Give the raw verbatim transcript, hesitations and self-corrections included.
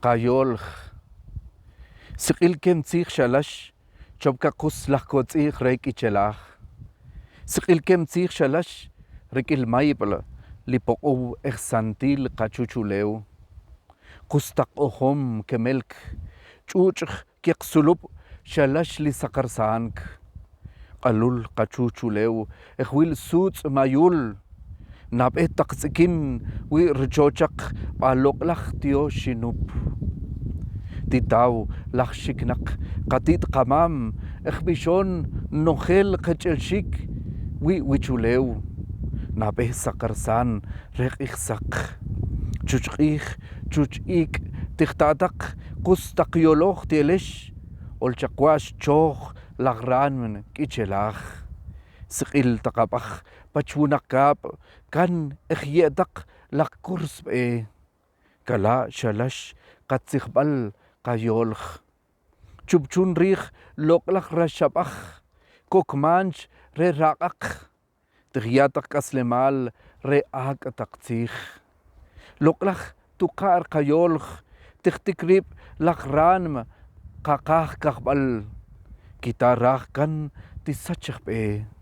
Qayolj. Sik'il kem tzij xalax, chop ka qus laj kotz'ij re k'ichelaj. Sik'il kem tzij xalax, rik'il mayp'la li poq'uw ejsantil qa chuchulew. Qus taq q'ojom kemelk, ch'uch'j kek sulub' xalax li saqarsank. Q'alul qa chuchulew, ejwil sutz' mayul. Nab'e taq tz'ikin wi' rchochaq b'a lok'laj tio xinub. Ti taw laj xiknaq qa tit' qamam, ejb'ixon nojel qech'elxik wi' wichulew. Nab'e saqarsan re q'ij saq. Chuch q'ij, chuch ik', ti jta'taq qus taq yoloj ti elex, olchaq watx' choj laj ranm k'ichelaj. Sik'il taq ab'aj pach wunaq kab', kan ej ye'taq laj kur sb'e. Kala' xalax qa tzijb'al qayolj. Chupchun rij lok'laj ra xab'aj, kok manch re raq'aq. Ti jya' taq k'aslemal re ak' taq tzij. Lok'laj tuqa' rqayolj, ti jtikrib' laj ranm qa qaj kajb'al. Kita raj kan ti sachaj b'e.